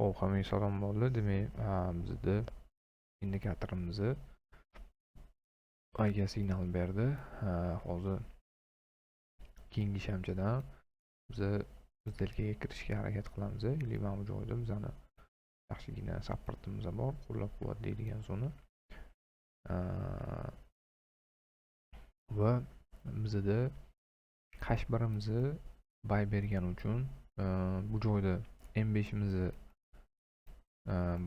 Xo'p, hammaga salom bo'ldi. Demak, bizda indikatorimizni buyga signal berdi. Hozir keyingi shamchadan biza сделкаga kirishga harakat qilamiz. Или mana bu joyda bizani yaxshigina supportimiz bor, qo'llab-quvvatlaydigan zona. Va bizada H1imizni buy bergani uchun bu joyda M5imizni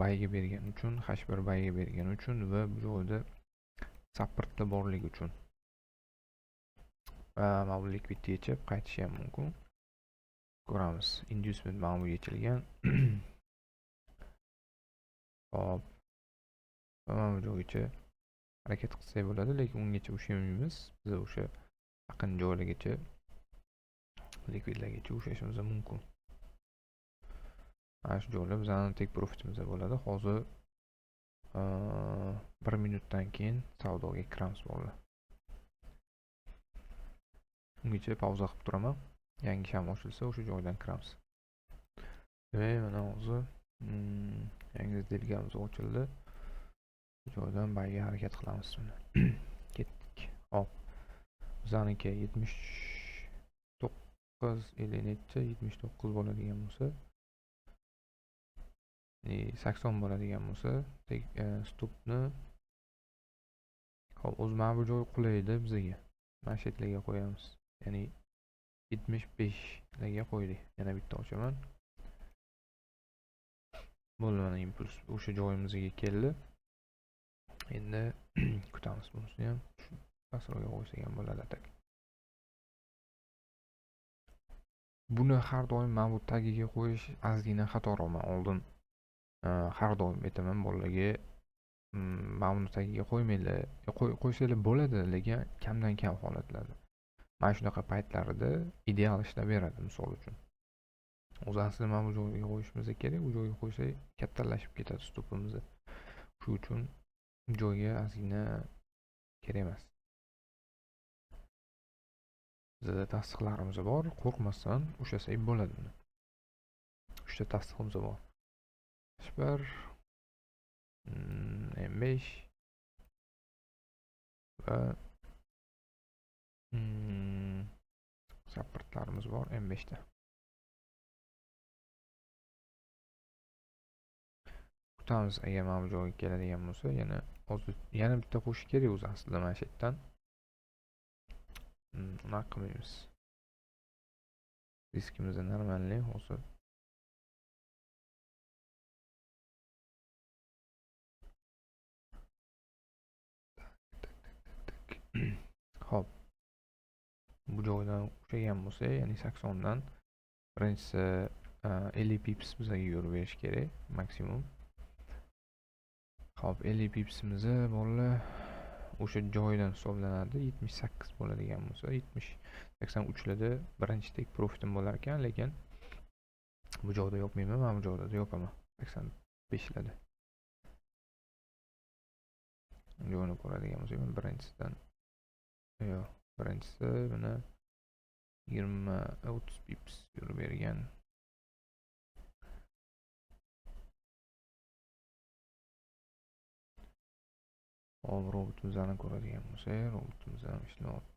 buyga bergani uchun, H1 buyga bergani uchun va bu joyda supportlar borligi uchun mana bu likvidni yechib qaytishi ham mumkin. Ko'ramiz. Inducement mana bu yechilgan. Hop. Mana bu joygacha harakat qilsak bo'ladi, lekin ungacha ushlamaymiz. Biz o'sha yaqin joylargacha, likvidlargacha ushlashimiz mumkin. Mana shu joylar bizani take profitimiz bo'ladi. Hozir 1 minutdan keyin savdoga kiramiz bolalar. Ungacha pauza qilib turaman. Yangi sham ochilsa o'sha joydan kiramiz. Demak, mana hozir yangi сделкamiz ochildi. Bu joydan buyga harakat qilamiz buni. Ketdik. Hop. Bizaniki 79 или necha, 79 bo'ladigan bo'lsa, 80 bo'ladigan bo'lsa, stopni hop, o'zi mana bu joy qulaydi bizga. Mana shu yerlarga qo'yamiz. Ya'ni 75 larga qo'ydik. Yana bitta ochaman. Bo'ldi, mana impuls o'sha joyimizga keldi. Endi kutamiz bunisini ham. Pastroqga qo'ysak ham bo'ladi atak. Buni har doim mana bu tagiga qo'yish ozgina xatoroq. Man oldin har doim aytaman bolalarga, mana buni tagiga qo'ymanglar. Qo'ysanglar bo'ladi, lekin kamdan kam holatlarda. Mana shunaqa paytlarida ideal ishlab beradi, misol uchun. O'zi aslida mana bu joyga qo'yishimiz kerak. U joyga qo'ysak kattalashib ketadi stopimiz. Shu uchun bu joyga ozgina kerak emas. Bizda tasdiqlarimiz bor, qo'rqmasdan ushlasak bo'ladi buni. 3 ta tasdiqimiz bor. 1, M5 va supportlarimiz bor M5 ta. Kutamiz, agar mana bu joyga keladigan bo'lsa, yana hozir yana bitta qo'shish kerak o'zi aslida mana shu yerdan. Unaqa qilmaymiz. Riskimiz normalniy hozir. Xo'p. Bu joydan ushlagan bo'lsa, ya'ni 80 dan birinchisi 50 pips bizga yurib berish kerak maksimum. Xo'p, 50 pipsimizni bolalar o'sha joydan hisoblanadi. 78 bo'ladigan bo'lsa, 83larda birinchi take profitim bo'lar ekan, lekin bu joyda yopmayman, mana bu joyda yopaman. 85larda. Joyini ko'radigan bo'lsak, birinchisidan yo'q, birinchisi mana 20-30 pips yurib bergan. Hop, robotimizni ko'radigan bo'lsak, robotimiz ham ishlayapti.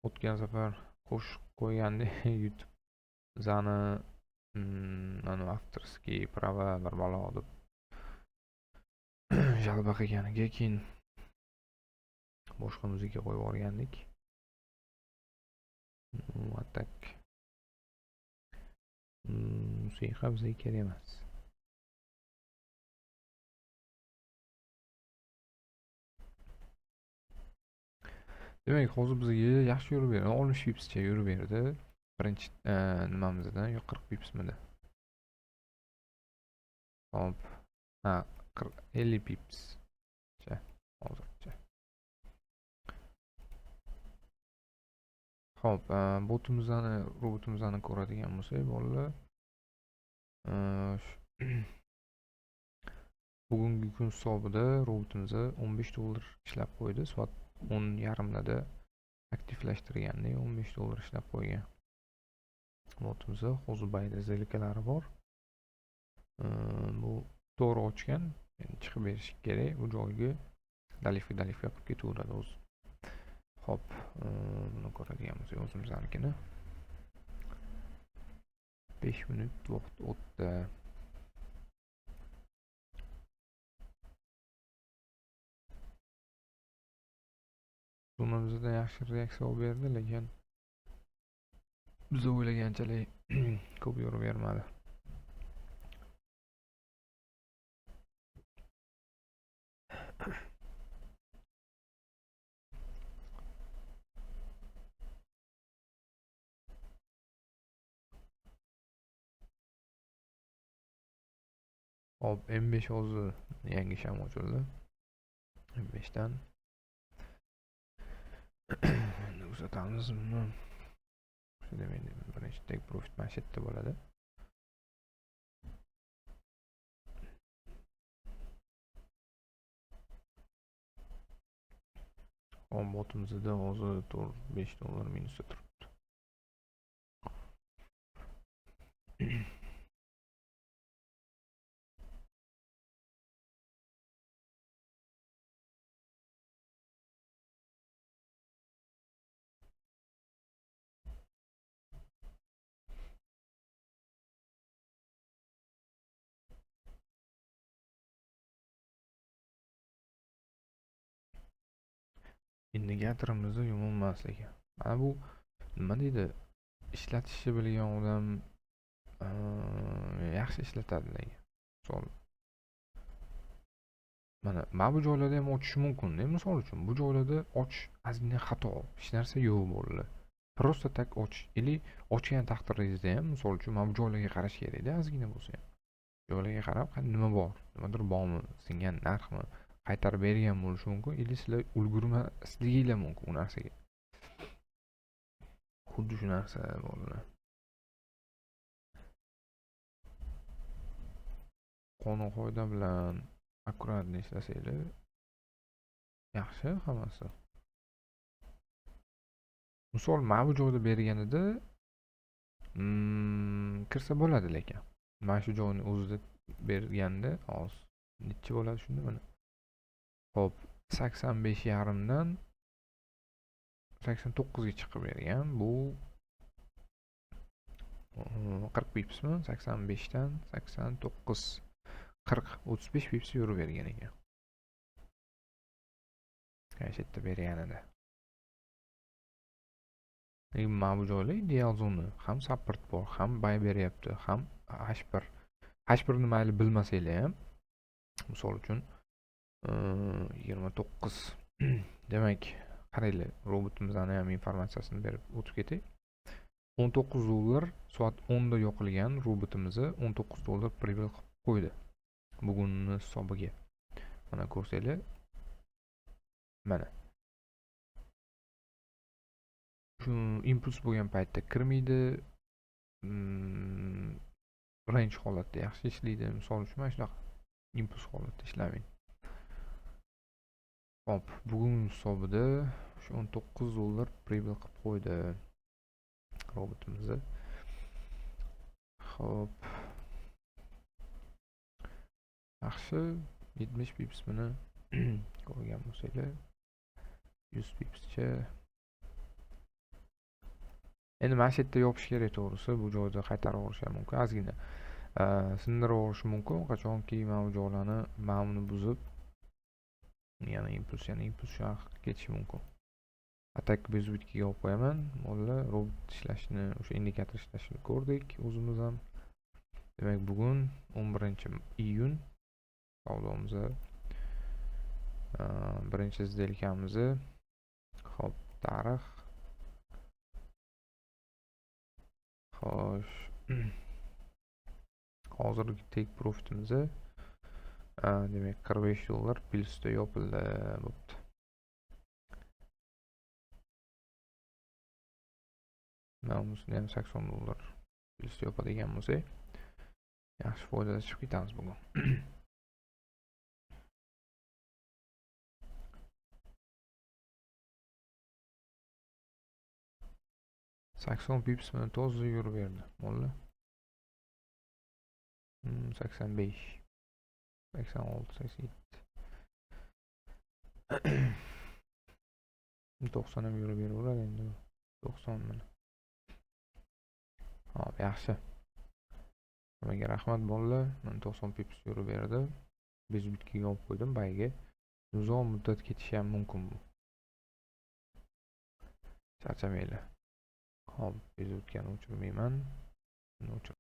O'tgan safar qo'shiq qo'ygandik YouTube bizani mana авторский права bir balo deb жалоба qilganiga keyin boshqa muzika qo'yib yuborgandik. А так musiqa bizga kerak emas. Demak, hozir bizga yaxshi yurib berdi. 60 pipscha yurib berdi. Birinchi nimamizdan, yo'q, 40 pipsmidi? Hop. Ha, 50 pips. Hozircha. Xo'p, botimizni, robotimizni ko'radigan bo'lsak, bolalar, bugungi kun hisobida robotimiz 15 dollar ishlab qo'ydi. Soat 10:30larda aktivlashtirganda 15 dollar ishlab qo'ygan. Botimiz hozir bayda zelkalari bor. Bu to'g'ri ochgan, endi chiqib berish kerak. Bu joyga dalifka qilib ketaveradi o'zi. Xo'p, buni ko'radigan bo'lsak o'zimiznikini. 5 minut vaqt o'tdi. Zonamizda yaxshi reaksiya olib berdi, lekin biz o'ylaganchalik ko'p yurib bermadi. Hop, M5 hozir yangi sham ochildi. M5 dan endi uzatamiz buni. Shu demak, birinchi take profit mana shu yerda bo'ladi. Hop, botimizda hozir 4-5 dollar minusda turibdi. Indikatorimizni yomon emas lekin. Mana bu nima deydi? Ishlatishni bilgan odam yaxshi ishlatadi lekin. Misol mana bu joylarda ham ochish mumkin-da. Misol uchun bu joylarda ochish ozgina xato, hech narsa yo'q bo'ldi. Просто tak ochish ili ochgan taqdiringizda ham misol uchun mana bu joylarga qarash kerak-da, ozgina bo'lsa ham. Joylarga qarab, nima bor, nimadir bormi, singan narxmi, qaytarib bergan bo'lishi mumkin, ili sizlar ulgurmasliginglar mumkin u narsaga. Xuddi shu narsa bo'ldi. Qonun qoida bilan akkuratni ishlasanglar yaxshi hammasi. Misol mana bu joyda berganida kirsa bo'ladi, lekin mana shu joyni o'zida berganda hozir necha bo'ladi shunda mana. Xo'p, 85.5 dan 89 ga chiqib bergan. Bu 40 pipsmi? 85 dan 89, 40, 35 pips yurib bergan ekan. Mana shu yerda berganida. Lekin mana bu joylar ideal zona. Ham support bor, ham buy beryapti, ham H1. H1 ni mayli bilmasanglar ham, misol uchun 29. Demak, qaranglar, robotimizni ham informatsiyasini berib o'tib ketay. 19 dollar soat 10 da yoqilgan robotimizni 19 dollar прибыль qilib qo'ydi bugunni hisobiga. Mana ko'rsanglar, mana shu impuls bo'lgan paytda kirmaydi, range holatda yaxshi ishlaydi. Misol uchun mana shunaqa impuls holatda ishlamaydi. Hop, bugun hisobida shu 19 dollar прибыль qilib qo'ydi robotimizni. Hop. Yaxshi, 70 pips buni ko'rgan bo'lsanglar, 100 pipscha. Endi mana shu yerda yopish kerak to'g'risi, bu joyda qaytarib yuborish ham mumkin, ozgina sindirib yuborish mumkin, qachonki mana bu joylarni mana buni buzib yana impuls, yana impuls shu yoqqa ketishi mumkin. Atak bezubitkiga olib qo'yaman. Bolalar robot ishlashini, o'sha indikator ishlashini ko'rdik o'zimiz ham. Demak, bugun 11-iyun savdomizni birinchi сделкamizni, xo'p, tarix. Xo'sh. Hozirgi take profitimiz demak $45 plyusda yopildi, bo'pti. Mana bunisini ham $80 plyusda yopadigan bo'lsak, yaxshi foydada chiqib ketamiz bugun. 80 pips bilan toza yurib berdi. Bo'ldi. 85, 86, 87. 90 ham yurib beraveradi endi. 90 mana. Hop, yaxshi. Nimaga rahmat bolalar. Mana 90 pips yurib berdi. Bezbitkaga olib qo'ydim bayga. Uzoq muddat ketishi ham mumkin bu. Charchamanglar. Hop, bezbitgani o'chirmayman. Buni o'chir.